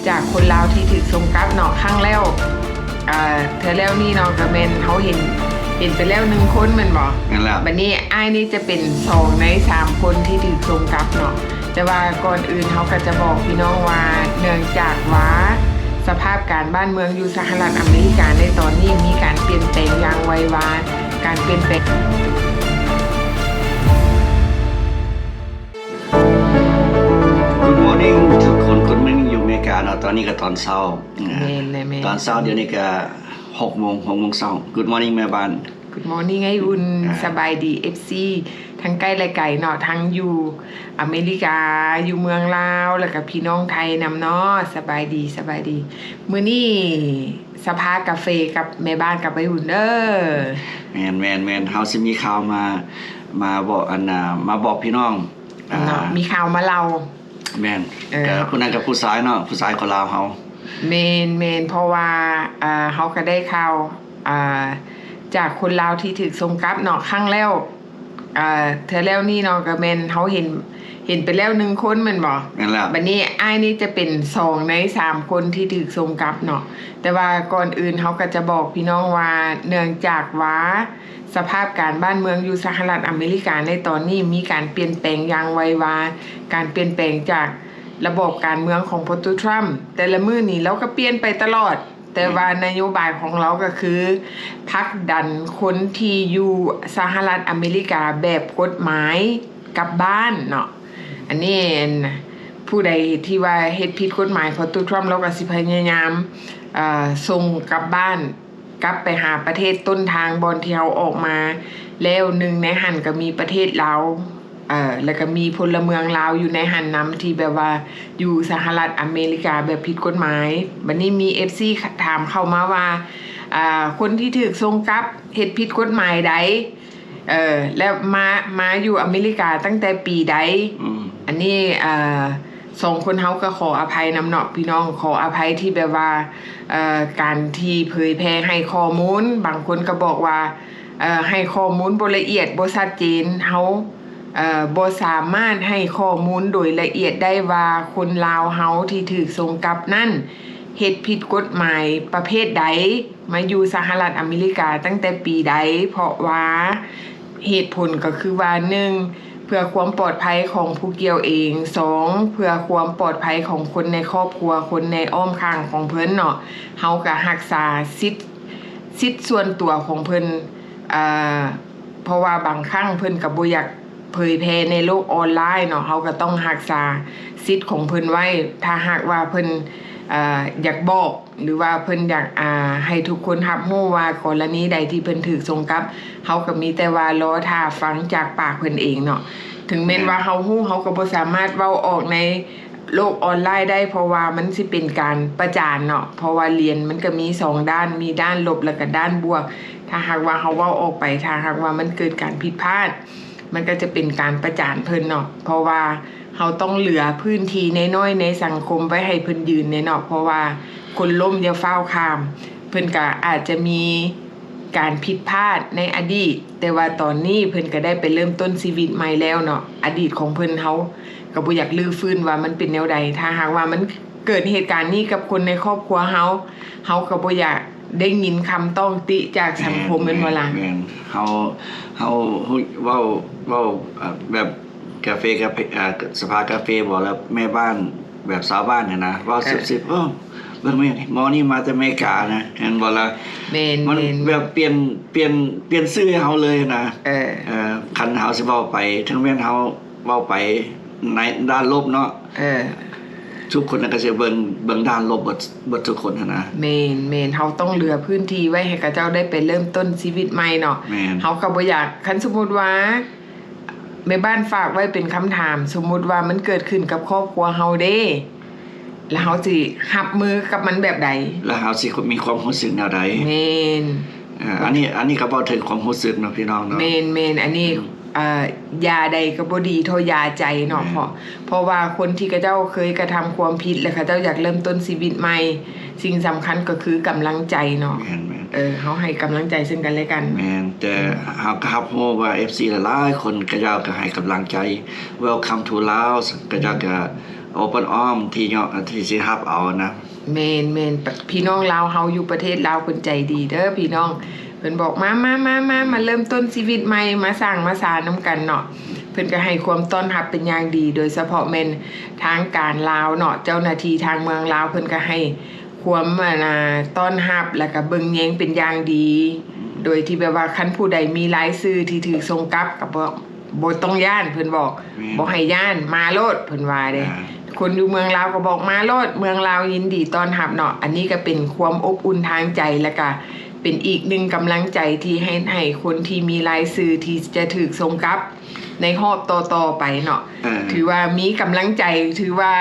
ຈາກຄົນລາວທີ່ຖືກສົ່ງກັບເນາະ ຄັ້ງແລ້ວ ເອີ ເທື່ອແລ້ວນີ້ເນາະ ກໍແມ່ນເຮົາເຫັນ ເຫັນໄປແລ້ວໜຶ່ງຄົນແມ່ນບໍ່? ແມ່ນແລ້ວ ບັດນີ້ອ້າຍນີ້ຈະເປັນສອງໃນສາມຄົນທີ່ຖືກສົ່ງກັບເນາະ. ແຕ່ວ່າກ່ອນອື່ນເຮົາກໍຈະບອກພີ່ນ້ອງວ່າ ເນື່ອງຈາກວ່າສະພາບການບ້ານເມືອງຢູ່ສະຫະລັດອາເມລິກາໃນຕອນນີ້ມີການປ່ຽນແປງຢ່າງໄວວາ, ການປ່ຽນແປງ Good morning ທຸກຄົນ, Good morning ຢູ່ອາເມລິກາເນາະ, ຕອນນີ້ກໍຕອນເຊົ້າ. ແມ່ນແຫຼະ ແມ່ນ. ຕອນເຊົ້າດຽວນີ້ກໍຫົກໂມງ, ຫົກໂມງເຊົ້າ. Good morning ແມ່ບ້ານ. Good morning ອ້າຍອຸ່ນ. ສະບາຍດີ ເອັຟຊີ ທັງໃກ້ແລະໄກເນາະ, ທັງຢູ່ອາເມລິກາ, ຢູ່ເມືອງລາວ ແລ້ວກໍພີ່ນ້ອງໄທນຳເນາະ. ສະບາຍດີ, ສະບາຍດີ. ມື້ນີ້ສະພາກາເຟກັບແມ່ບ້ານກັບອ້າຍອຸ່ນເດີ. ແມ່ນ, ແມ່ນ, ແມ່ນ. ເຮົາຊິມີຂ່າວມາ, ມາບອກ, ອັນນ່າ, ມາບອກພີ່ນ້ອງ. ເນາະ, ອ່າ, ມີຂ່າວມາເລົ່າ. ແມ່ນ. ເອີ, ກໍຜູ້ນັ້ນກໍຜູ້ຊາຍເນາະ, ຜູ້ຊາຍຄົນລາວເຮົາ. ແມ່ນ, ແມ່ນ, ເພາະວ່າ, ເອີ, ເຮົາກໍໄດ້ຂ່າວ, ອ່າ, ຈາກຄົນລາວທີ່ຖືກສົ່ງກັບເນາະ, ຄັ້ງແລ້ວ, ເອີ, ເທື່ອແລ້ວນີ້ເນາະ, ກໍແມ່ນເຮົາເຫັນ, ເຫັນໄປແລ້ວໜຶ່ງຄົນແມ່ນບໍ່? ແມ່ນແລ້ວ. ບັດນີ້ອ້າຍນີ້ຈະເປັນສອງໃນສາມຄົນທີ່ຖືກສົ່ງກັບເນາະ, ແຕ່ວ່າກ່ອນອື່ນເຮົາກໍຈະບອກພີ່ນ້ອງວ່າ ເນື່ອງຈາກວ່າ ສະພາບການບ້ານເມືອງຢູ່ສະຫະລັດອາເມລິກາໃນຕອນນີ້ມີການປ່ຽນແປງຢ່າງໄວວາ, ການປ່ຽນແປງຈາກລະບອບການເມືອງຂອງໂພນໂດນທຣຳ ແຕ່ລະມື້ນີ້ລາວກໍປ່ຽນໄປຕະຫຼອດ, ແຕ່ວ່ານະໂຍບາຍຂອງລາວກໍຄືຜັກດັນຄົນທີ່ຢູ່ສະຫະລັດອາເມລິກາແບບກົດໝາຍກັບບ້ານເນາະ. ອັນນີ້ ອັນ ຜູ້ໃດທີ່ວ່າເຮັດຜິດກົດໝາຍ ໂພນໂດນທຣຳລາວກໍຊິພະຍາຍາມ ເອີ ສົ່ງກັບບ້ານ ກັບໄປຫາປະເທດຕົ້ນທາງບ່ອນທີ່ເຮົາອອກມາ, ແລ້ວໜຶ່ງໃນຫັ້ນກໍມີປະເທດລາວ, ເອີ ແລ້ວກໍມີພົນລະເມືອງລາວຢູ່ໃນຫັ້ນນຳ ທີ່ແບບວ່າຢູ່ສະຫະລັດອາເມລິກາແບບຜິດກົດໝາຍ. ບັດນີ້ມີເອັຟຊີຖາມເຂົ້າມາວ່າ ອາ ຄົນທີ່ຖືກສົ່ງກັບເຮັດຜິດກົດໝາຍໃດ? ເອີ ແລ້ວມາ ມາຢູ່ອາເມລິກາຕັ້ງແຕ່ປີໃດ? ອືມ ອັນນີ້ ເອີ ສອງຄົນເຮົາກໍຂໍອະໄພນຳເນາະ ພີ່ນ້ອງ, ຂໍອະໄພທີ່ແບບວ່າ ເອີ ການທີ່ເຜີຍແຜ່ໃຫ້ຂໍ້ມູນ, ບາງຄົນກໍບອກວ່າ ເອີ ໃຫ້ຂໍ້ມູນບໍ່ລະອຽດ, ບໍ່ຊັດເຈນ, ເຮົາ ເອີ ບໍ່ສາມາດໃຫ້ຂໍ້ມູນໂດຍລະອຽດໄດ້ວ່າ ຄົນລາວເຮົາທີ່ຖືກສົ່ງກັບນັ້ນ ເຮັດຜິດກົດໝາຍປະເພດໃດ? ມາຢູ່ສະຫະລັດອາເມລິກາຕັ້ງແຕ່ປີໃດ? ເພາະວ່າ ເຫດຜົນກໍຄືວ່າ ໜຶ່ງ ເພື່ອຄວາມປອດໄພຂອງຜູ້ກ່ຽວເອງ, ສອງ ເພື່ອຄວາມປອດໄພຂອງຄົນໃນຄອບຄົວ, ຄົນໃນອ້ອມຂ້າງຂອງເພິ່ນເນາະ, ເຮົາກໍຮັກສາສິດ, ສິດສ່ວນຕົວຂອງເພິ່ນ, ເອີ ເພາະວ່າບາງຄັ້ງເພິ່ນກໍບໍ່ຢາກເຜີຍແຜ່ໃນໂລກອອນລາຍເນາະ, ເຮົາກໍຕ້ອງຮັກສາສິດຂອງເພິ່ນໄວ້. ຖ້າຫາກວ່າເພິ່ນ ເອີ ຢາກບອກ ຫຼືວ່າເພິ່ນຢາກ ອາ ໃຫ້ທຸກຄົນຮັບຮູ້ວ່າ ກໍລະນີໃດທີ່ເພິ່ນຖືກສົ່ງກັບ, ເຮົາກໍມີແຕ່ວ່າລໍຖ້າຟັງຈາກປາກເພິ່ນເອງເນາະ. ເຖິງແມ່ນວ່າເຮົາຮູ້, ເຮົາກໍບໍ່ສາມາດເວົ້າອອກໃນໂລກອອນລາຍໄດ້, ເພາະວ່າມັນຊິເປັນການປະຈານເນາະ, ເພາະວ່າຫຼຽນມັນກໍມີສອງດ້ານ, ມີດ້ານລົບ ແລ້ວກໍດ້ານບວກ. ຖ້າຫາກວ່າເຮົາເວົ້າອອກໄປ, ຖ້າຫາກວ່າມັນເກີດການຜິດພາດ, ມັນກໍຈະເປັນການປະຈານເພິ່ນເນາະ, ເພາະວ່າເຮົາຕ້ອງເຫຼືອພື້ນທີ່ນ້ອຍໆໃນສັງຄົມໄວ້ໃຫ້ເພິ່ນຢືນແດ່ເນາະ, ເພາະວ່າຄົນລົ້ມຢ່າຟ້າວຂ້າມ, ເພິ່ນກໍອາດຈະມີການຜິດພາດໃນອະດີດ, ແຕ່ວ່າຕອນນີ້ເພິ່ນກໍໄດ້ໄປເລີ່ມຕົ້ນຊີວິດໃໝ່ແລ້ວເນາະ. ອະດີດຂອງເພິ່ນເຮົາກໍບໍ່ຢາກຮື້ຟື້ນວ່າມັນເປັນແນວໃດ. ຖ້າຫາກວ່າມັນເກີດເຫດການນີ້ກັບຄົນໃນຄອບຄົວເຮົາ, ເຮົາກໍບໍ່ຢາກ ໄດ້ຍິນຄຳຕ້ອງຕິຈາກສັງຄົມແມ່ນບໍ່ລະ? ແມ່ນ, ເຮົາ ເຮົາເວົ້າ ເວົ້າ ເອີ ແບບກາເຟ ກາເຟ ອາ ສະພາກາເຟບໍ ແລ້ວແມ່ບ້ານແບບຊາວບ້ານຫັ້ນນະ ເວົ້າເສິບໆ ເອີ ເບິ່ງແມ່ນີ້ ໝໍນີ້ມາແຕ່ເມການະ ແມ່ນບໍ່ລະ? ແມ່ນ ມັນແບບປ່ຽນ ປ່ຽນ ປ່ຽນຊື່ໃຫ້ເຮົາເລີຍນະ. ເອີ ເອີ ຄັນເຮົາຊິເວົ້າໄປ ເຖິງແມ່ນເຮົາ ເວົ້າໄປໃນດ້ານລົບເນາະ ເອີ ທຸກຄົນກໍຊິເບິ່ງ ເບິ່ງດ້ານລົບເບິດ ເບິດທຸກຄົນຫັ້ນນະ. ແມ່ນໆ ເຮົາຕ້ອງເຫຼືອພື້ນທີ່ໄວ້ໃຫ້ເຂົາເຈົ້າໄດ້ໄປເລີ່ມຕົ້ນຊີວິດໃໝ່ເນາະ. ແມ່ນ ເຮົາກໍບໍ່ຢາກ ຄັນສົມມຸດວ່າ ແມ່ບ້ານຝາກໄວ້ເປັນຄຳຖາມ, ສົມມຸດວ່າມັນເກີດຂຶ້ນກັບຄອບຄົວເຮົາເດ້ ແລ້ວເຮົາຊິຮັບມືກັບມັນແບບໃດ? ແລ້ວເຮົາຊິມີຄວາມຮູ້ສຶກແນວໃດ? ແມ່ນ ເອີ ອັນນີ້ ອັນນີ້ກໍເວົ້າເຖິງຄວາມຮູ້ສຶກເນາະ ພີ່ນ້ອງເນາະ. ແມ່ນໆ ອັນນີ້ ອືມ ເອີ ຢາໃດກໍບໍ່ດີເທົ່າຢາໃຈເນາະ. ແມ່ນ ເພາະ ເພາະວ່າຄົນທີ່ເຂົາເຈົ້າເຄີຍກະທຳຄວາມຜິດ ແລ້ວເຂົາເຈົ້າຢາກເລີ່ມຕົ້ນຊີວິດໃໝ່, ສິ່ງສຳຄັນກໍຄືກຳລັງໃຈເນາະ. ແມ່ນໆ ເອີ ເຮົາໃຫ້ກຳລັງໃຈເຊິ່ງກັນແລະກັນ. ແມ່ນ ແຕ່ ອືມ ເຮົາກໍຮັບຮູ້ວ່າ ເອັຟຊີ ຫຼາຍໆຄົນເຂົາເຈົ້າກໍໃຫ້ກຳລັງໃຈ Welcome to Laos ເຂົາເຈົ້າກໍ open arm ທີ່ຍອມ ທີ່ຊິຮັບເອົານະ. ແມ່ນໆ ປະ ພີ່ນ້ອງລາວເຮົາຢູ່ປະເທດລາວເພິ່ນໃຈດີເດີພີ່ນ້ອງ. ເພິ່ນບອກ ມາ ມາ ມາ ມາ ມາເລີ່ມຕົ້ນຊີວິດໃໝ່ ມາສ້າງມາສານນຳກັນເນາະ. ເພິ່ນກໍໃຫ້ຄວາມຕ້ອນຮັບເປັນຢ່າງດີ ໂດຍສະເພາະແມ່ນທາງການລາວເນາະ, ເຈົ້າໜ້າທີ່ທາງເມືອງລາວເພິ່ນກໍໃຫ້ຄວາມ ອັນນ່າ ຕ້ອນຮັບ ແລ້ວກໍເບິ່ງແຍງເປັນຢ່າງດີ ໂດຍທີ່ແບບວ່າຄັນຜູ້ໃດມີລາຍຊື່ທີ່ຖືກສົ່ງກັບກໍບໍ່ ບໍ່ຕ້ອງຢ້ານ ເພິ່ນບອກ ແມ່ນ ບໍ່ໃຫ້ຢ້ານ ມາໂລດ ເພິ່ນວ່າເດ້ ອ່າ ຄົນຢູ່ເມືອງລາວກໍບອກ ມາໂລດ ເມືອງລາວຍິນດີຕ້ອນຮັບເນາະ. ອັນນີ້ກໍເປັນຄວາມອົບອຸ່ນທາງໃຈ ແລ້ວກໍເປັນອີກໜຶ່ງກຳລັງໃຈທີ່ໃຫ້ ໃຫ້ຄົນທີ່ມີລາຍຊື່ທີ່ຈະຖືກສົ່ງກັບໃນຮອບຕໍ່ໆໄປເນາະ ເອີ ຖືວ່າມີກຳລັງໃຈ ຖືວ່າ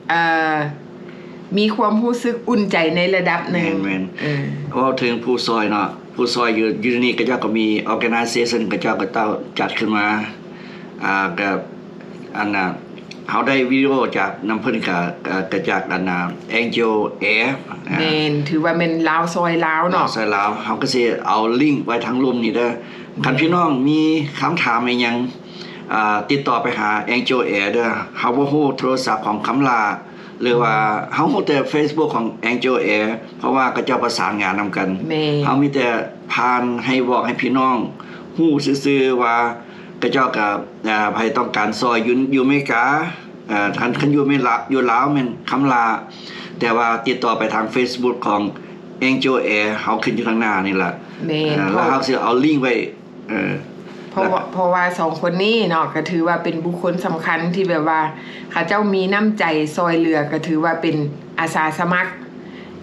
ເອີ ມີຄວາມຮູ້ສຶກອຸ່ນໃຈໃນລະດັບໜຶ່ງ ແມ່ນໆ ເອີ ເວົ້າເຖິງຜູ້ຊ່ອຍເນາະ ຜູ້ຊ່ອຍຢູ່ ຢູ່ນີ້ ເຂົາເຈົ້າກໍມີ organization ເຂົາເຈົ້າກໍເຈົ້າຈັດຂຶ້ນມາ ອ່າ ກໍ ອັນນ່າ ເຮົາໄດ້ວິດີໂອຈາກນຳເພິ່ນ ກໍ ກໍ ກໍຈາກ ອັນນ່າ Angel Air ອ່າ ແມ່ນ ຖືວ່າແມ່ນລາວຊ່ອຍລາວເນາະ ລາວຊ່ອຍລາວ ເຮົາກໍຊິເອົາລິ້ງໄວ້ທາງລຸ່ມນີ້ເດີ. ຄັນ ແມ່ນ ພີ່ນ້ອງມີຄຳຖາມອີ່ຫຍັງ ອ່າ ຕິດຕໍ່ໄປຫາ Angel Air ເດີ ເຮົາບໍ່ຮູ້ໂທລະສັບຂອງຄຳຫຼ້າ ຫຼືວ່າເຮົາຮູ້ແຕ່ Facebook ຂອງ Angel Air ເພາະວ່າເຂົາເຈົ້າປະສານງານນຳກັນ ແມ່ນ ເຮົາມີແຕ່ຜ່ານໃຫ້ບອກໃຫ້ພີ່ນ້ອງຮູ້ຊື່ໆວ່າ ເຂົາເຈົ້າກໍ ອ່າ ໃຜຕ້ອງການຊ່ອຍຢູ່ ຢູ່ອາເມລິກາ ເອີ ຄັນ ຄັນຢູ່ເມລາ ຢູ່ລາວແມ່ນຄຳຫຼ້າ ແຕ່ວ່າຕິດຕໍ່ໄປທາງ Facebook ຂອງ Angel Air ເຮົາຂຶ້ນຢູ່ທາງໜ້ານີ້ລະ ແມ່ນ ເອີ ແລ້ວເຮົາຊິເອົາລິ້ງໄວ້ ເອີ ເພາະວ່າ ເພາະວ່າສອງຄົນນີ້ເນາະ ກໍຖືວ່າເປັນບຸກຄົນສຳຄັນທີ່ແບບວ່າເຂົາເຈົ້າມີນ້ຳໃຈຊ່ອຍເຫຼືອ ກໍຖືວ່າເປັນອາສາສະໝັກ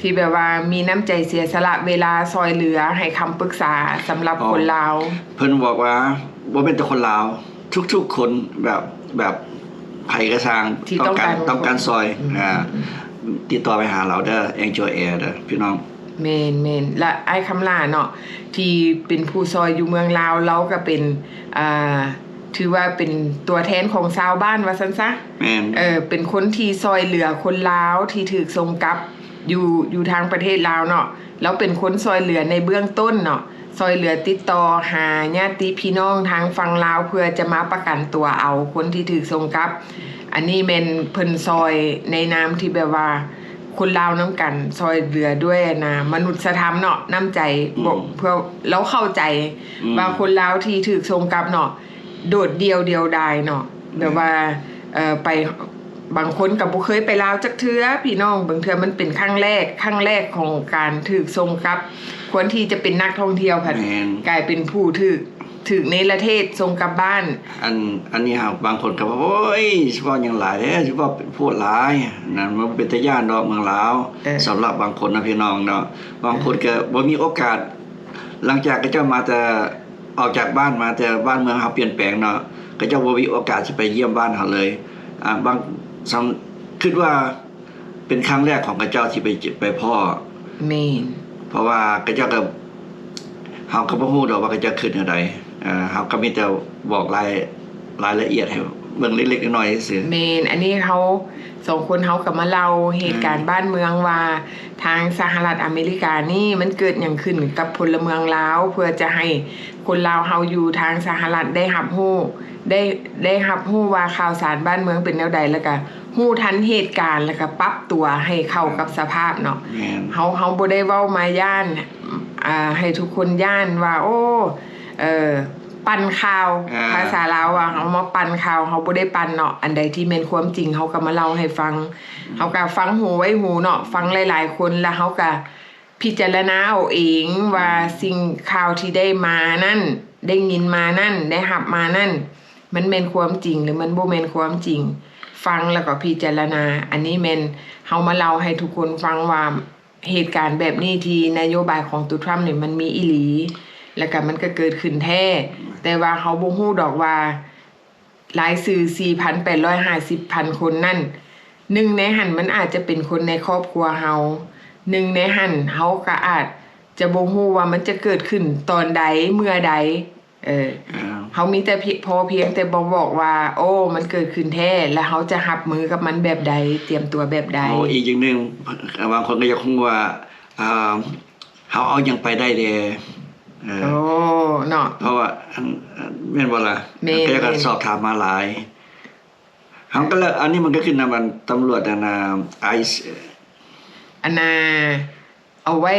ທີ່ແບບວ່າມີນ້ຳໃຈເສຍສະຫຼະເວລາຊ່ອຍເຫຼືອໃຫ້ຄຳປຶກສາສຳລັບຄົນລາວ. ເພິ່ນບອກວ່າບໍ່ແມ່ນແຕ່ຄົນລາວ ທຸກໆຄົນ ແບບ ແບບໃຜກໍຊ່າງ ທີ່ຕ້ອງການ ຕ້ອງການຊ່ອຍ ອືມ ອ່າ ອືມ ຕິດຕໍ່ໄປຫາລາວເດີ Angel Air ເດີພີ່ນ້ອງ. ແມ່ນໆ ລະອ້າຍຄຳຫຼ້າເນາະ ທີ່ເປັນຜູ້ຊ່ອຍຢູ່ເມືອງລາວ ລາວກໍເປັນ ອ່າ ຖືວ່າເປັນຕົວແທນຂອງຊາວບ້ານວ່າຊັ້ນຊະ ແມ່ນ ເອີ ເປັນຄົນທີ່ຊ່ອຍເຫຼືອຄົນລາວທີ່ຖືກສົ່ງກັບຢູ່ ຢູ່ທາງປະເທດລາວເນາະ. ລາວເປັນຄົນຊ່ອຍເຫຼືອໃນເບື້ອງຕົ້ນເນາະ ຊ່ອຍເຫຼືອຕິດຕໍ່ຫາຍາດຕິພີ່ນ້ອງທາງຝັ່ງລາວ ເພື່ອຈະມາປະກັນຕົວເອົາຄົນທີ່ຖືກສົ່ງກັບ. ອັນນີ້ແມ່ນເພິ່ນຊ່ອຍໃນນາມທີ່ແບບວ່າຄົນລາວນຳກັນ ຊ່ອຍເຫຼືອດ້ວຍ ອັນນ່າ ມະນຸດສະທຳເນາະ ນ້ຳໃຈ ອືມ ເພື່ອລາວເຂົ້າໃຈ ອືມ ວ່າຄົນລາວທີ່ຖືກສົ່ງກັບເນາະ ໂດດດ່ຽວດຽວດາຍເນາະ ແບບວ່າ ເອີ ໄປ ບາງຄົນກໍບໍ່ເຄີຍໄປລາວຈັກເທື່ອພີ່ນ້ອງ ບາງເທື່ອມັນເປັນຄັ້ງແລກ ຄັ້ງແລກຂອງການຖືກສົ່ງກັບ ຄວນທີ່ຈະເປັນນັກທ່ອງທ່ຽວ ພັດ ແມ່ນ ກາຍເປັນຜູ້ຖືກ ຖືກເນລະເທດສົ່ງກັບບ້ານ. ອັນ ອັນນີ້ຫາກບາງຄົນກໍວ່າ ໂອ້ຍ ຊິເວົ້າຫຍັງຫຼາຍແທ້ ຊິເວົ້າໂພດຫຼາຍ ນັ້ນມັນບໍ່ເປັນຕາຢ້ານດອກເມືອງລາວ. ເອີ ສຳລັບບາງຄົນນະພີ່ນ້ອງເນາະ ບາງຄົນ ເອີ ກໍບໍ່ມີໂອກາດ ຫຼັງຈາກເຂົາເຈົ້າມາແຕ່ ອອກຈາກບ້ານມາ ແຕ່ບ້ານເມືອງເຮົາປ່ຽນແປງເນາະ ເຂົາເຈົ້າບໍ່ມີໂອກາດຊິໄປຢ້ຽມບ້ານເຮົາເລີຍ. ອ່າ ບາງ ສຳ ຄິດວ່າເປັນຄັ້ງແລກຂອງເຂົາເຈົ້າທີ່ໄປ ໄປພໍ້. ແມ່ນ ເພາະວ່າເຂົາເຈົ້າກໍ ເຮົາກໍບໍ່ຮູ້ດອກວ່າເຂົາເຈົ້າຄິດແນວໃດ ເຮົາກໍມີແຕ່ບອກລາຍ ລາຍລະອຽດໃຫ້ເບິ່ງເລັກໆນ້ອຍໆຊື່ໆ. ແມ່ນ ອັນນີ້ເຮົາສອງຄົນເຮົາກໍມາເລົ່າເຫດການ ອືມ ບ້ານເມືອງວ່າ ທາງສະຫະລັດອາເມລິການີ້ມັນເກີດຫຍັງຂຶ້ນກັບພົນລະເມືອງລາວ ເພື່ອຈະໃຫ້ຄົນລາວເຮົາຢູ່ທາງສະຫະລັດໄດ້ຮັບຮູ້ ໄດ້ ໄດ້ຮັບຮູ້ວ່າຂ່າວສານບ້ານເມືອງເປັນແນວໃດ ແລ້ວກະຮູ້ທັນເຫດການ ແລ້ວກະປັບຕົວໃຫ້ເຂົ້າກັບສະພາບເນາະ. ແມ່ນ ເຮົາ ເຮົາບໍ່ໄດ້ເວົ້າມາຢ້ານ ອ່າ ໃຫ້ທຸກຄົນຢ້ານວ່າ ໂອ້ ເອີ ປັ່ນຂ່າວ ອ່າ ພາສາລາວວ່າເຮົາມາປັ່ນຂ່າວ ເຮົາບໍ່ໄດ້ປັ່ນເນາະ. ອັນໃດທີ່ແມ່ນຄວາມຈິງ ເຮົາກໍມາເລົ່າໃຫ້ຟັງ ເຮົາກໍຟັງຫູໄວ້ຫູເນາະ ຟັງຫຼາຍໆຄົນ ແລ້ວເຮົາກໍພິຈາລະນາເອົາເອງວ່າ ອືມ ສິ່ງຂ່າວທີ່ໄດ້ມານັ້ນ ໄດ້ຍິນມານັ້ນ ໄດ້ຮັບມານັ້ນ ມັນແມ່ນຄວາມຈິງ ຫຼື ມັນບໍ່ແມ່ນຄວາມຈິງ ຟັງແລ້ວກໍພິຈາລະນາ. ອັນນີ້ແມ່ນເຮົາມາເລົ່າໃຫ້ທຸກຄົນຟັງວ່າ ເຫດການແບບນີ້ທີ່ນະໂຍບາຍຂອງໂຕທຣຳນີ້ມັນມີອີ່ຫຼີ ແລ້ວກະມັນກະເກີດຂຶ້ນແທ້ ແຕ່ວ່າເຮົາບໍ່ຮູ້ດອກວ່າລາຍຊື່ສີ່ພັນແປດຮ້ອຍຫ້າສິບພັນຄົນນັ້ນ ໜຶ່ງໃນຫັ້ນມັນອາດຈະເປັນຄົນໃນຄອບຄົວເຮົາ ໜຶ່ງໃນຫັ້ນເຮົາກະອາດຈະບໍ່ຮູ້ວ່າມັນຈະເກີດຂຶ້ນຕອນໃດ ເມື່ອໃດ. ເອີ ອ່າ ເຮົາມີແຕ່ພຽງ ພໍພຽງແຕ່ບອກ ບອກວ່າ ໂອ້ ມັນເກີດຂຶ້ນແທ້ ແລ້ວເຮົາຈະຮັບມືກັບມັນແບບໃດ ຕຽມຕົວແບບໃດ. ໂອ້ ອີກຢ່າງໜຶ່ງ ບາງຄົນກໍຢາກຮູ້ວ່າ ອ່າ ເຮົາເອົາຫຍັງໄປໄດ້ແດ່ ເອີ ໂອ້ ເນາະ ເພາະວ່າ ອັນ ແມ່ນບໍ່ລະ? ແມ່ນ ເຂົາເຈົ້າກໍສອບຖາມມາຫຼາຍ. ເຮົາກໍເລີຍ ອັນນີ້ມັນກໍຂຶ້ນນຳອັນຕຳຫຼວດອັນນ່າ ໄອເອສ ອັນນ່າ ເອົາໄວ້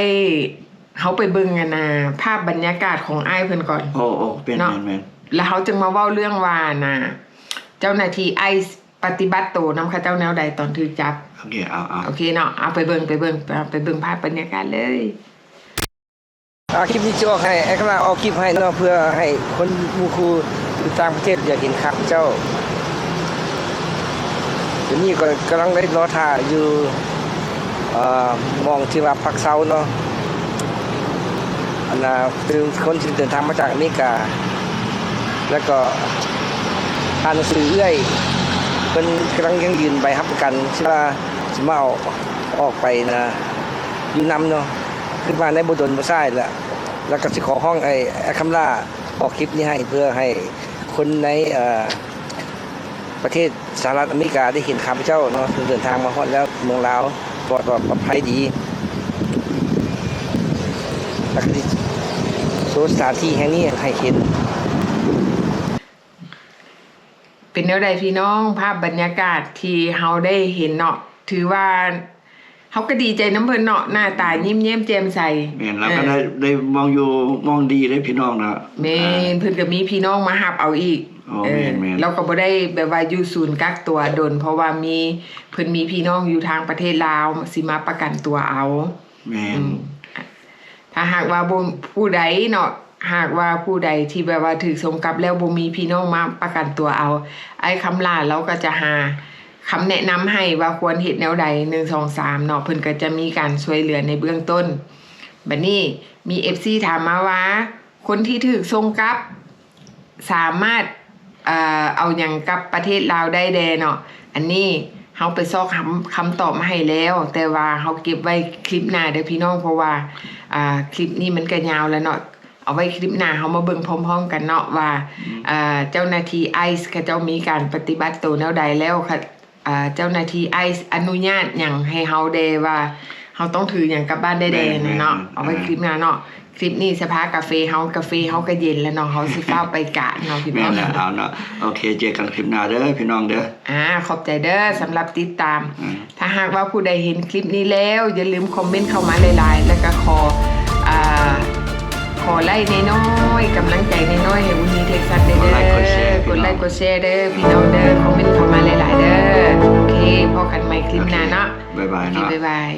ເຮົາໄປເບິ່ງອັນນ່າ ພາບບັນຍາກາດຂອງອ້າຍເພິ່ນກ່ອນ. ໂອ້ ໂອ້ ແມ່ນ ເນາະ ແມ່ນ ແມ່ນ. ແລ້ວເຮົາຈຶ່ງມາເວົ້າເລື່ອງວ່າອັນນ່າ ເຈົ້າໜ້າທີ່ໄອເອສປະຕິບັດໂຕນຳເຂົາເຈົ້າແນວໃດຕອນຖືກຈັບ. ໂອເຄ ເອົາ ເອົາ ໂອເຄເນາະ ເອົາໄປເບິ່ງ ໄປເບິ່ງ ໄປເບິ່ງພາບບັນຍາກາດເລີຍ. ອ່າ ຄລິບນີ້ຊິອອກໃຫ້ ແອດຄາມລາອອກຄລິບໃຫ້ເນາະ ເພື່ອໃຫ້ຄົນໝູ່ຄູ່ຢູ່ຕ່າງປະເທດຢາກເຫັນຂ້າພະເຈົ້າ. ດຽວນີ້ກໍກຳລັງໄດ້ລໍຖ້າຢູ່ ເອີ ໝ່ອງທີ່ວ່າພັກເຊົາເນາະ ອັນນ່າ ຄືຄົນທີ່ເດີນທາງມາຈາກອາເມລິກາ ແລ້ວກໍຜ່ານໜັງສືເອື້ອຍ ເພິ່ນກຳລັງຍັງຍື່ນໃບຮັບປະກັນ ທີ່ວ່າຊິມາເອົາອອກໄປນະ ຢູ່ນຳເນາະ. ຄິດວ່າໃນບໍ່ດົນບໍ່ຊ້າແລ້ວ ແລ້ວກໍຊິຂໍຮ້ອງໃຫ້ແອດຄາມລາອອກຄລິບນີ້ໃຫ້ ເພື່ອໃຫ້ຄົນໃນ ເອີ ປະເທດສະຫະລັດອາເມລິກາໄດ້ເຫັນຂ້າພະເຈົ້າເນາະ ເຊິ່ງເດີນທາງມາຮອດແລ້ວເມືອງລາວ ປອດ ປອດ ປອດໄພດີ ແລ້ວກໍຊິໂຊສະຖານທີ່ແຫ່ງນີ້ໃຫ້ເຫັນ. ເປັນແນວໃດພີ່ນ້ອງ ພາບບັນຍາກາດທີ່ເຮົາໄດ້ເຫັນເນາະ ຖືວ່າ ເຮົາກໍດີໃຈນຳເພິ່ນເນາະ ໜ້າຕາຍິ້ມແຍ້ມແຈ່ມໃສ. ແມ່ນ ແລ້ວກໍໄດ້ ເອີ ໄດ້ມອງຢູ່ມອງດີເດ້ພີ່ນ້ອງເນາະ. ແມ່ນ ອ່າ ເພິ່ນກໍມີພີ່ນ້ອງມາຮັບເອົາອີກ. ໂອ້ ເອີ ແມ່ນໆ ເຮົາກໍບໍ່ໄດ້ແບບວ່າຢູ່ສູນກັກຕົວດົນ ເພາະວ່າມີ ເພິ່ນມີພີ່ນ້ອງຢູ່ທາງປະເທດລາວ ຊິມາປະກັນຕົວເອົາ. ແມ່ນ ອືມ ຖ້າຫາກວ່າບໍ່ ຜູ້ໃດເນາະ ຫາກວ່າຜູ້ໃດທີ່ແບບວ່າຖືກສົ່ງກັບແລ້ວບໍ່ມີພີ່ນ້ອງມາປະກັນຕົວເອົາ ອ້າຍຄຳຫຼ້າລາວກໍຈະຫາຄຳແນະນຳໃຫ້ວ່າຄວນເຮັດແນວໃດ ໜຶ່ງ ສອງ ສາມ ເນາະ ເພິ່ນກໍຈະມີການຊ່ວຍເຫຼືອໃນເບື້ອງຕົ້ນ. ບັດນີ້ມີເອັຟຊີຖາມມາວ່າ ຄົນທີ່ຖືກສົ່ງກັບ ສາມາດ ເອີ ເອົາຫຍັງກັບປະເທດລາວໄດ້ແດ່ເນາະ? ອັນນີ້ເຮົາໄປຊອກຄຳ ຄຳຕອບມາໃຫ້ແລ້ວ ແຕ່ວ່າເຮົາເກັບໄວ້ຄລິບໜ້າເດີພີ່ນ້ອງ ເພາະວ່າ ອ່າ ຄລິບນີ້ມັນກະຍາວແລ້ວເນາະ ເອົາໄວ້ຄລິບໜ້າເຮົາມາເບິ່ງພ້ອມໆກັນເນາະວ່າ ອືມ ເຈົ້າໜ້າທີ່ໄອເອສເຂົາເຈົ້າມີການປະຕິບັດໂຕແນວໃດ ແລ້ວ ເຈົ້າໜ້າທີ່ໄອເອສອະນຸຍາດຫຍັງໃຫ້ເຮົາແດ່ ວ່າເຮົາຕ້ອງຖືຫຍັງກັບບ້ານໄດ້ແດ່ ແມ່ນໆ ເນາະ ເອົາໄວ້ ອ່າ ຄລິບໜ້າເນາະ. ຄລິບນີ້ສະພາກາເຟເຮົາ ກາເຟເຮົາກໍເຢັນແລ້ວເນາະ ເຮົາຊິຟ້າວໄປກະເນາະພີ່ນ້ອງ. ແມ່ນແລ້ວ ເອົາເນາະ ໂອເຄ ເຈີກັນຄລິບໜ້າເດີພີ່ນ້ອງເດີ. ອ່າ ຂອບໃຈເດີສຳລັບຕິດຕາມ. ອ່າ ຖ້າຫາກວ່າຜູ້ໃດເຫັນຄລິບນີ້ແລ້ວ ຢ່າລືມຄອມເມັນເຂົ້າມາຫຼາຍໆ ແລ້ວກໍຂໍ ອ່າ ຂໍໄລ້ນ້ອຍໆ ກຳລັງໃຈນ້ອຍໆ ໃຫ້ວຸນນີເທັກຊັສແດ່ເດີ. ກົດໄລ້ກົດແຊ ກົດໄລ້ກົດແຊເດີພີ່ນ້ອງເດີ. ຄອມເມັນເຂົ້າມາຫຼາຍໆເດີ. ໂອເຄ ພໍ້ກັນໃໝ່ຄລິບໜ້າເນາະ. ໂອເຄ ບາຍບາຍ ໂອເຄ ເນາະ ບາຍບາຍ.